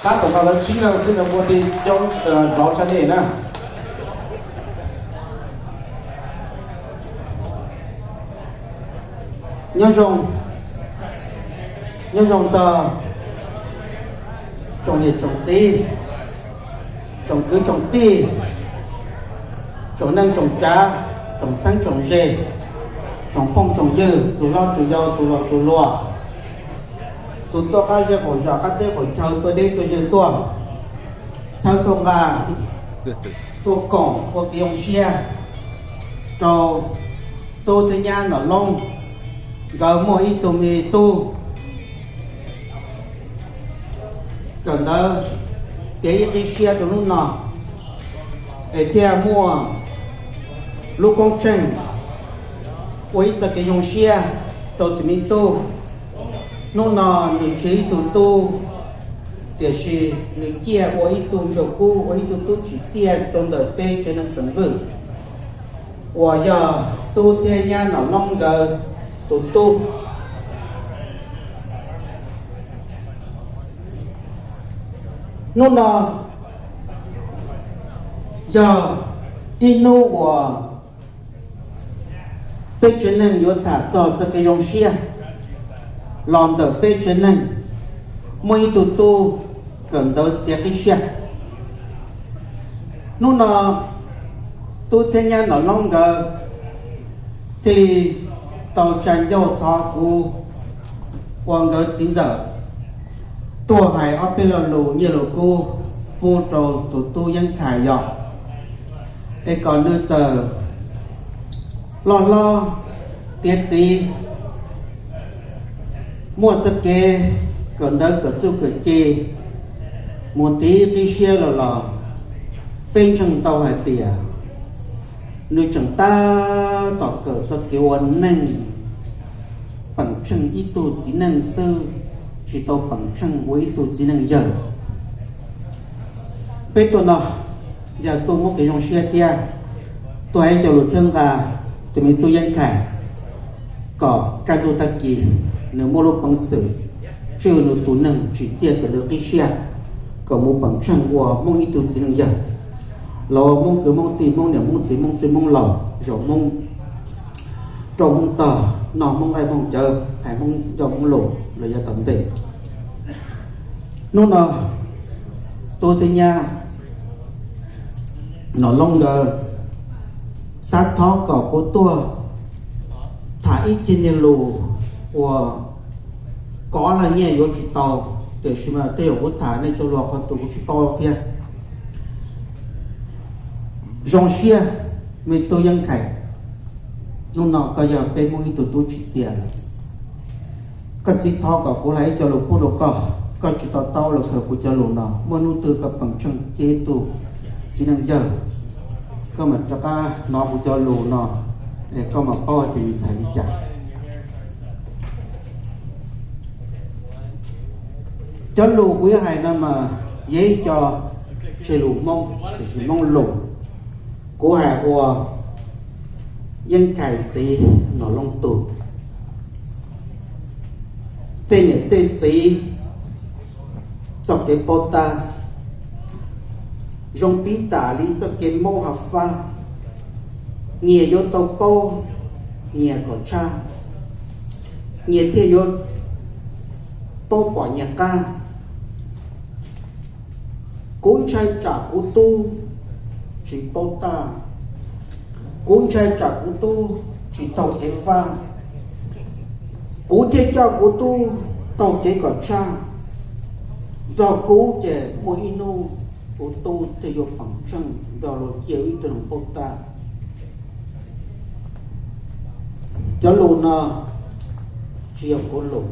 Tab tom no lawv tsib leeg xwb, lawv ua ti coob, lov tshaj dej na. Nyob zoo, nyob zoo txog tsoom niam tsoom txiv, tsoom kwv tsoom tij, tsoom neej tsoom tsav, tsoom txheeb tsoom ze, tsoom phooj tsoom ywg, tus hlob tus yau, tus laus tus hluas, tus tuaj qab zej qaum zos, qab teb qaum chaw, tuaj deb tuaj ze tuaj, txhawb tuaj nqa, tuaj koom ua kev zoo siab rau tub thiab nyab Nom Loob nkawd muaj ib tug me tub kawm ntawv tiav ib qib siab rau hnub no, es thiaj muaj lub koob tsheej ua ib txoj kev zoo siab rau tus me tub. Hnub no nws tsis yog ib tug tub, tiam sis nws ciaj ua ib tug ntsuag kub, ua ib tug tub tsim txiaj rau ntawm peb tsev neeg Xeem Vwj, uas yog tub thiab nyab Nom Loob nkawd tus tub. Hnub no yog ib hnub uas peb tsev neeg yuav tham txog txoj kev zoo siab los ntawm peb tsev neeg muaj ib tug tub kawm ntawv tiav qib siab. Hnub no tub thiab nyab Nom Loob nkawd thiaj li tau tsa ncauj thov kuv ua nkawd txiv ntxawm tuaj hais ob peb lo lus nyiaj lus kub pub rau tus tub Yeeb Khais yom, es kom nws txawm loj hlob tiav txiv, muaj txoj kev kawm ntawv kawm txuj kawm ci, mus tiav qib siab los los, peb ntseeg tau hais tias nws tseem tab tom kawm txoj kev ua neej, peem tsheej ib tug txiv neej xwb, tsis tau peem tsheej ua ib tug txiv neej yawg. Peb tuaj no yog tuaj muab kev zoo siab thiab tuaj hais cov lus txhawb nqa tus me tub Yeeb Khais, kom kaj ntug tag kis nws muaj lub peev xwm tswj nws tus neeg tsim txiaj kawm ntawv qib siab, kom mus peem tsheej ua Hmoob ib tug txiv neej yawg, los ua Hmoob kwv Hmoob tij, Hmoob niam Hmoob txiv, Hmoob txwj Hmoob laus, zaum Hmoob rau Hmoob tog, noj Hmoob nqaij Hmoob cawv, hais Hmoob ncauj Hmoob lus los yav tom ntej. Hnub no tub thiab nyab Nom Loob nkawd xav thov kom kuv tuaj tham ib ceg niag lus uas kov los nyiaj yuav tsis tau, tiam sis mas tej zaum kuv tham nej cov lus qhov twg kuv tsis paub thiab. Zoo siab, me tub Yeeb Khais, hnub no koj yog peb Hmoob ib tug tub tsim txiaj lawm. Koj txiv thov kom kuv hais ib co lus pub rau koj, koj tsis to taub los khaws kuv cov lus no, muaj hnub twg koj peem tsheej cia ib tug txiv neej yawg, koj mam rov qab hnov kuv cov lus no, es koj mam paub tias nws xav li cas. Cov lus kuv yuav hais no mas yog ib co tseg lus Hmoob, tiam sis Hmoob lus, kuv hais ua Yeeb Khais txiv Nom Loob tug. Tej niam tej txiv txoj kev paub tab zoo pib tas li txoj kev maub hav fab. Nyias yuav tau paub nyias kom tshaj, nyias thiaj yuav paub pom nyias qab. Kuv ntshai tsam kuv tub tsis paub tab, kuv ntshai tsam kuv tub tsis taug kev fab, kuv thiaj coj kuv tub taug kev kom tshaj. Nrog kuv ces muaj ib hnub kuv tub thiaj yuav peem tsheej nrog luag cia ib tug neeg paub tab. Cov lus no tsis yog kuv lus,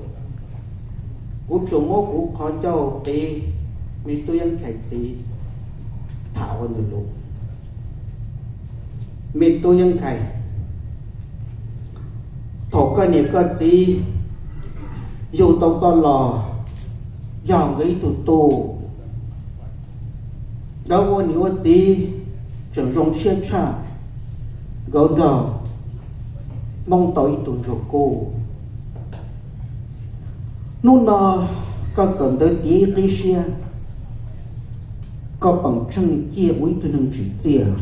kuv tsuas muab kuv qhov ncauj qiv me tub Yeeb Khais txiv tham ua nws lus. Me tub Yeeb Khais, thaum koj niam koj txiv yug tau koj los, yog nkawd ib tug tub, nkawd ua niam ua txiv tseem zoo siab tshaj, nkawd nrog Hmoob tau ib tug ntsuag kub. Hnub no koj kawm ntawv tiav ib qib siab, Koj peem tsheej ciaj ua ib tug neeg tsim txiaj.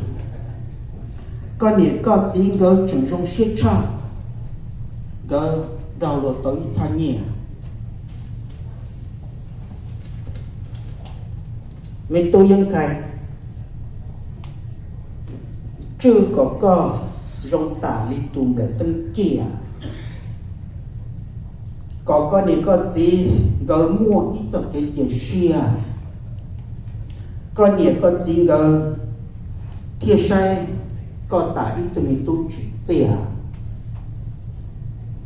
Koj niam koj txiv nkawd tseem zoo siab tshaj, nkawd nrog luag tau ib txhab nyiaj. Me tub Yeej Khais, tswj kom koj zoo tam li tus nplaim teeb ciaj, kom koj niam koj txiv nkawd muaj ib txoj kev cia siab, koj niam koj txiv nkawd thiaj saib koj tas ib tug me tub tsim txiaj.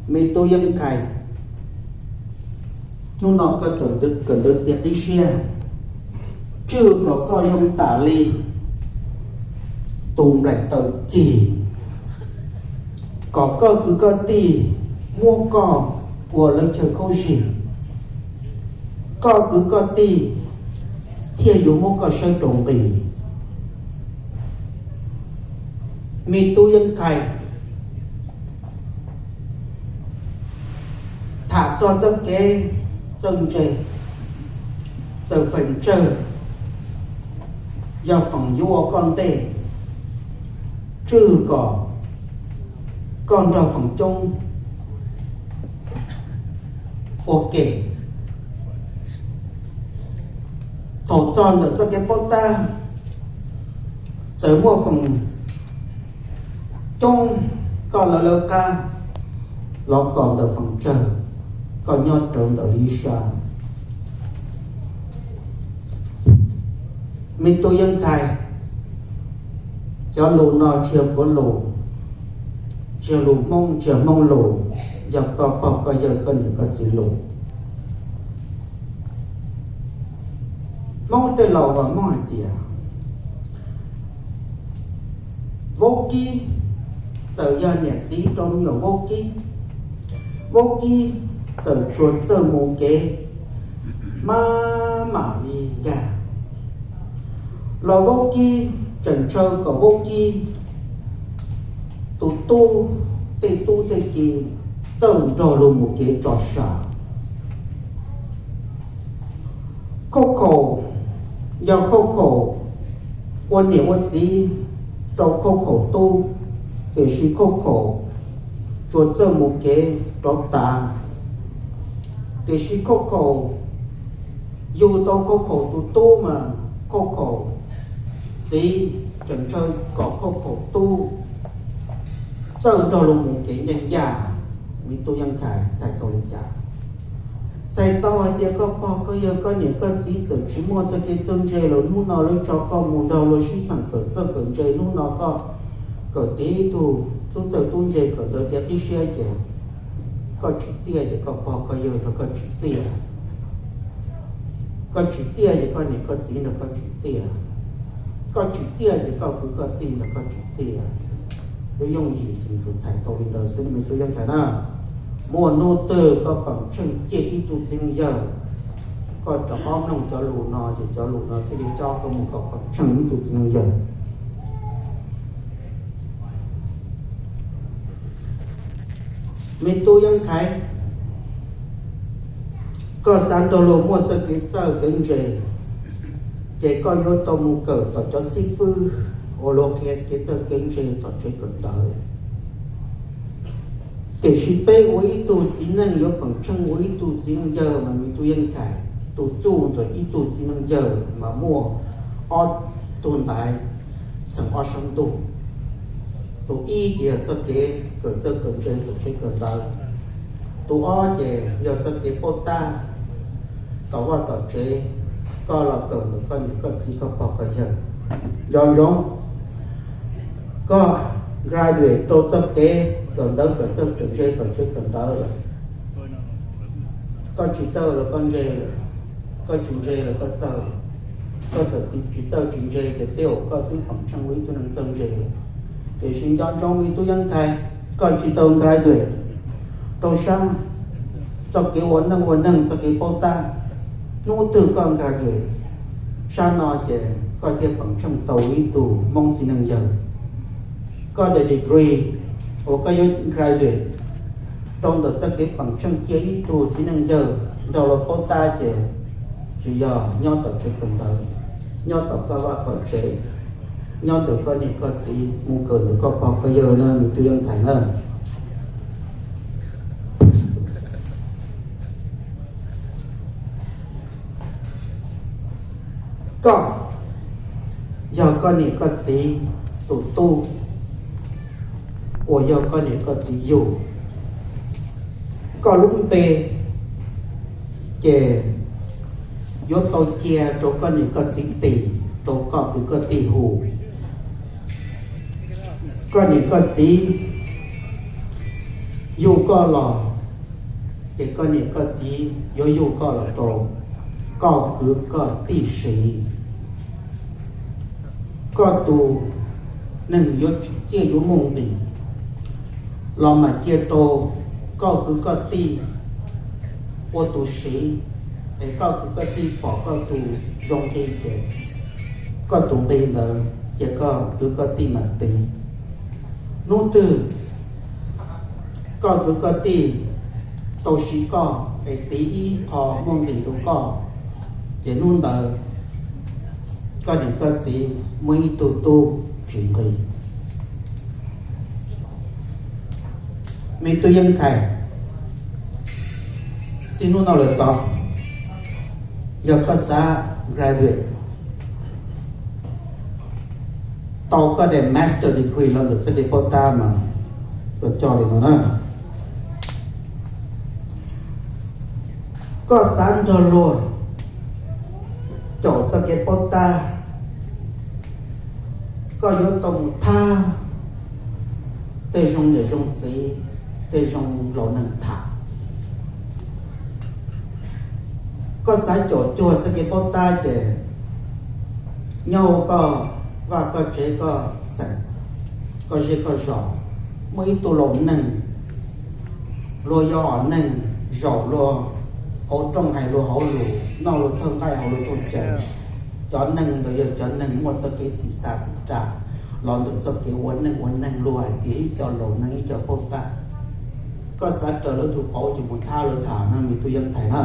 Me tub Yeej Khais, hnub no koj kawm ntawv tiav qib siab, tswj kom koj zoo tam li tus nplaim taw cig, kom koj kwv koj tij muab koj ua lawv chaw khaub zig, koj kwv koj tij thiaj yuav muab koj saib rau nqi. Me tub Yeej Khais, tham txog txoj kev txawj ntse, txawm feem tsawg yog feem yuav ua koj ntej, tswj kom koj nrog feem coob ua ke. Thaum txog ntawm txoj kev paub tab, txawm muaj feem coob koj lawv lawv qab los kom ntawm feem tsawg, koj nyob rawv ntawm li sab. Me tub Yeej Khais, cov lus no tsis yog kuv lus, tsis yog lus Hmoob, tsis yog Hmoob lus, yog koj pog koj yawg koj niam koj txiv lus. Hmoob tej laus uas Hmoob hais tias, vaub kib txawm yog niam txiv rau me nyuam vaub kib, vaub kib txawm tsuas txawj mus kev maj mam li nkag, los vaub kib tseem ntshaw kom vaub kib tus tub, tej tub tej ki txawj nrog luag mus kev tso sam. Khauj khaum yog khauj khaum ua niam ua txiv rau khauj khaum tub, tiam sis khauj khaum tsuas txawj mus kev rov tav, tiam sis khauj khaum yug tau khauj khaum tus tub mas khauj khaum txiv tseem ntshaw kom khauj khaum tub txawj nrog luag mus kev ncaj ncaj. Me tub Yeej Khais, txhais tau li cas? Txhais tau hais tias koj pog koj yawg koj niam koj txiv txawm tsis muaj txoj kev txawj ntse los hnub no lawv tso koj mus nrog luag sib xeem kawm txawj kawm ntse, hnub no koj kawm tib tug tub txawj tub ntse kawm ntawv tiav qib siab ces koj tsim txiaj ces koj pog koj yawg nrog koj tsim txiaj, koj tsim txiaj ces koj niam koj txiv nrog koj tsim txiaj, koj tsim txiaj ces koj kwv koj tij nrog koj tsim txiaj. Lub yooj yim ces tsuas txhais tau li ntawd xwb me tub Yeej Khais na. Muaj hnub twg koj peem tsheej ciaj ib tug txiv neej yawg, koj rov qab mloog cov lus no ces cov lus no thiaj li coj koj mus kom peem tsheej ib tug txiv neej yawg. Me tub Yeej Khais, koj xav nrog luag muaj txoj kev txawj kev ntse, ces koj yuav tau mus kawm tom cov xib fwb uas luag qhia kev txawj kev ntse tom tsev kawm ntawv. Tiam sis peb ua ib tug txiv neej yuav peem tsheej ua ib tug txiv neej yawg mas me tub Yeej Khais, tus txuj ntawm ib tug txiv neej yawg mas muaj ob tug ntaiv txheem ob sab ntuj. Tus ib ces yog txoj kev kawm txawj kawm ntse kawm tsev kawm ntawv, tus ob ces yog txoj kev paub tab tom vaj tom tsev, koj los kawm ntawm koj niam koj txiv koj pog koj yawg. Nco ntsoov, koj graduate rau txoj kev kawm ntawv kawm txawj kawm ntse tom tsev kawm ntawv lawm. Koj tsis txawj los koj ntse lawm, koj tsis ntse los koj txawj. Koj txawm tsis txawj tsis ntse ces tej zaum koj twb peem tsheej ua ib tug neeg txawj ntse lawm. Tiam sis nco ntsoov me tub Yeej Khais, koj tsis tau graduate rau sab txoj kev ua neej ua neeg txoj kev paub tab. Hnub twg koj graduate sab no ces koj thiaj peem tsheej tau ib tug Hmoob txiv neej yawg. Koj daim degree uas koj yuav graduate rau ntawm txoj kev peem tsheej cia ib tug txiv neej yawg nrog luag paub tab ces tsis yog nyob tom tsev kawm ntawv. nyob tom koj vaj koj tsev, nyob ntawm koj niam koj txiv, mus kawm ntawm koj pog koj yawg na, me tub Yeej Thais na. Koj yog koj niam koj txiv tus tub, uas yog koj niam koj txiv yug. Koj lub npe ces yuav tau cia rau koj niam koj txiv tis, rau koj kwv koj tij hu. Koj niam koj txiv yug koj los, ces koj niam koj txiv yuav yug koj los rau koj kwv koj tij siv. Koj tus neeg yuav tsim txiaj yuav muaj nqis los mam cia rau koj kwv koj tij ua tus siv, es koj kwv koj tij pom koj tus zoo nqi ces koj tus nqi ntawd ces koj kwv koj tij mam tiv. Hnub twg koj kwv koj tij tau siv koj es tiv ib qho muaj nqis rau koj, ces hnub ntawd koj niam koj txiv muaj ib tug tub tsis nqis. Me tub Yeej Thais, txij hnub no lawm tod, yog koj xav graduate tau koj daim master degree los ntawm txoj kev paub tab mas koj coj li no na. Koj xav nrog luag caum txoj kev paub tab, koj yuav tau mus thab tej zoo niam zoo txiv, tej zoo laus neeg tham. Koj xav caum cuag txoj kev paub tab ces nyob hauv koj vaj koj tsev koj xeem, koj zej koj zos, muaj ib tug laus neeg, luag yog hom neeg zaum luag hauv rooj hais luag hauv lus, noj luag thawj nqaij haus luag thawj cawv. Cov neeg ntawd yog cov neeg muaj txoj kev tiv xa tiv ra los ntawm txoj kev ua neej ua neeg, luag hais tias ib co laus neeg ib co paub tab. Koj xav raws lawv tus qauv ces mus thab lawv tham no, me tub Yeej Thais na.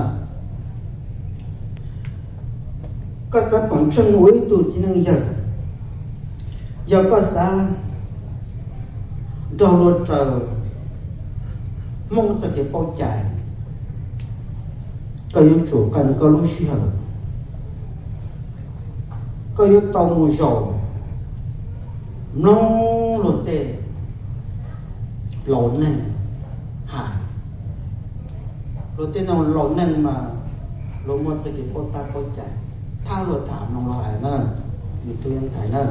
Koj xav pom tseeb ua ib tug txiv neej yawg, yog koj xav nrog luag raws Hmoob txoj kev paub cai, koj yuav tsum qee koj lub sij hawm, koj yuav tau mus zaum mloog luag tej laus neeg hais. Luag tej laus neeg mas luag muaj txoj kev paub tab paub cai, thab luag tham mloog luag hais na, me tub Yeej Thais na.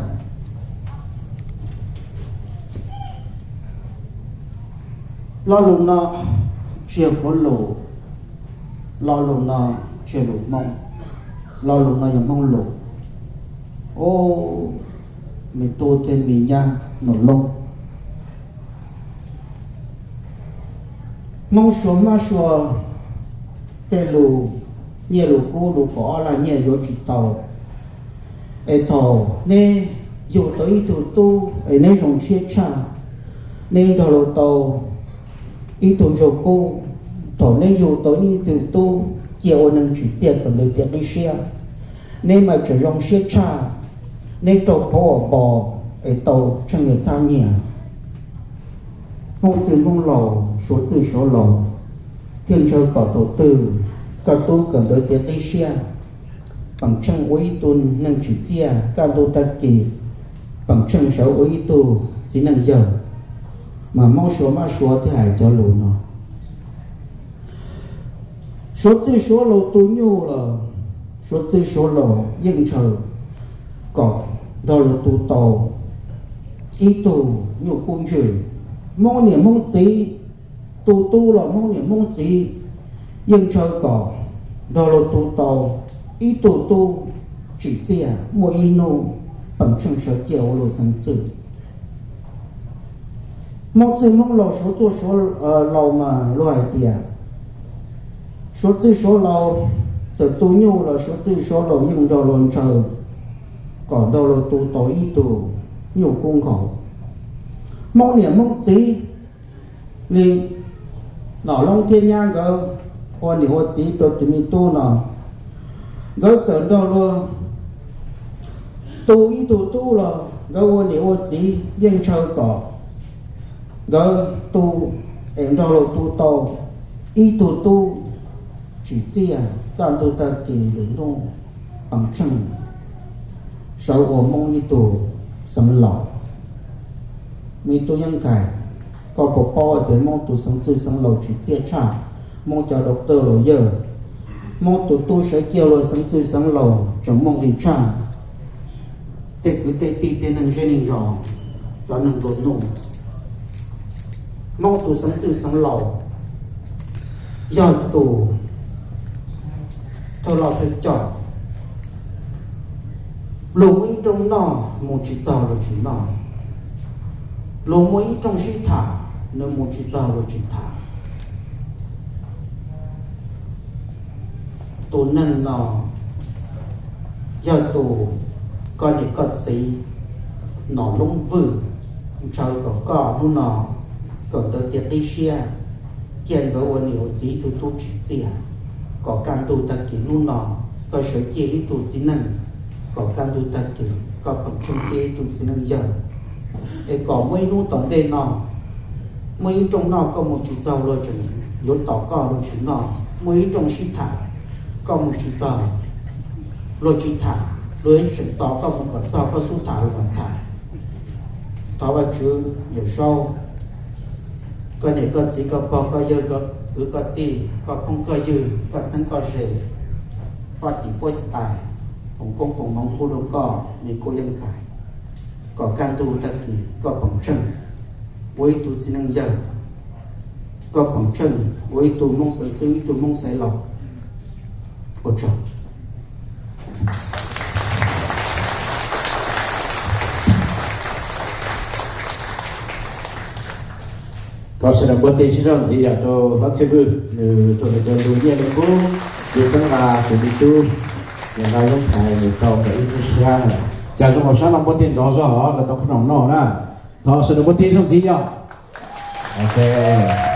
Lo lus no tsis yog kuv lus, lo lus no tsis yog lus Hmoob, lo lus no yog Hmoob lus. Au, me tub thiab me nyab Nom Loob, Hmoob suav mab suav tej lus nyiaj lus kub lus kaum ob lag nyiaj yuav tsis tau. Es thaum neb yug tau ib tug tub es neb zoo siab tshaj, neb nrog luag tau ib tug ntsuag kub, thaum neb yug tau ib tug tub cia ua neeg tsim txiaj kawm ntawv tiav qib siab, neb mas tseem zoo siab tshaj, neb raug pov ua pov es tau tsheej yuav txhab nyiaj. Hmoob txwj Hmoob laus, Suav txwj Suav laus, thiaj ntshaw kom thaum twg koj tub kawm ntawv tiav qib siab, peem tsheej ua ib tug neeg tsim txiaj, kaj ntug tag kis peem tsheej sawv ua ib tug txiv neej yawg. Mas Hmoob suav mab suav thiaj hais cov lus no. Suav txwj Suav laus tu nyuj los Suav txwj Suav laus yeej ntshaw kom nrog luag tu tau ib tug nyuj kub ntswg. Hmoob niam Hmoob txiv tu tub los Hmoob niam Hmoob txiv yeej ntshaw kom nrog luag tu tau ib tug tub tsim txiaj, muaj ib hnub peem tsheej sawv ciaj ua luag xeev txwj. Hmoob txwj Hmoob laus, Suav txwj Suav laus mas luag hais tias Suav txwj Suav laus txawm tu nyuj los Suav txwj Suav laus yeej nrog luag ntshaw kom nrog luag tu tau ib tug nyuj kub nkhaus. Hmoob niam Hmoob txiv li Nom Loob thiab nyab nkawd ua niam ua txiv rau tus me tub no, nkawd txawm nrog luag Tu ib tug tub los nkawd ua niam ua txiv yeej ntshaw kom nkawd tu es nrog luag tu tau ib tug tub tsim txiaj kaj ntug tag kis lwm hnub pes tsheej sawv ua Hmoob ib tug xeev laus. Me tub Yeej Kais, koj puas paub tias Hmoob tus xeev txwj xeev laus tsim txiaj tshaj Hmoob cov doctor laus yawg? Hmoob tus tub sawv kiag luag xeev txwj xeev laus tseem muaj nqis tshaj tej kwv tej tij tej neeg zej neeg zos cov neeg nplua nuj. Hmoob tus xeev txwj xeev laus yog tus thawj loj thawj coj. Luag muaj ib rooj noj mus tsis txog luag tsis noj, luag muaj ib rooj sib tham nws mus tsis txog luag tsis tham. Tus neeg no yog tus koj niam koj txiv nom loob vwj ntshaw kom koj hnub no kom ntawd tias qib siab, cia nkawd ua niam ua txiv ib tug tub tsim txiaj, kom kaj ntug tag kis hnub no koj sawv ciaj ib tug txiv neej, kom kaj ntug tag kis koj pheej tsheej ciaj ib tug txiv neej yawg, es kom muaj ib hnub tom ntej no muaj ib rooj noj koj mus tsis txog luag tseem yuav tos koj luag tsis noj, muaj ib rooj sib tham koj mus tsis txog luag tsis tham, luag tseem tos koj mus kom txog koj xub tham luag mam tham. Thov Vajtswv Yawm Saub, koj niam koj txiv koj pog koj yawg koj kwv koj tij koj phooj koj ywg koj txheeb koj ze, faj tim fuab tais, foom koob foom hmoov pub rau koj me tub Yeej Kais, kom kaj ntug tag kis koj pheej tsheej ua ib tug txiv neej yawg, koj pheej tsheej ua ib tug Hmoob xeev txwj ib tug Hmoob xeev laus. Ua tsaug. Thov sawv daws npuaj teg sib zog ntxiv yom rau hlob Txhiaj Vwj, nws rau nws cov lus nyiaj lus kub, yog xeeb nqa tus me tub, yog nqa Yeej Kais nws tau kom ib lub siab. Cas zoo npaum sab no npuaj teg nrov zog os, lawv tau khoom noj na. Thov sawv daws npuaj teg sib zog ntxiv yom. Ok.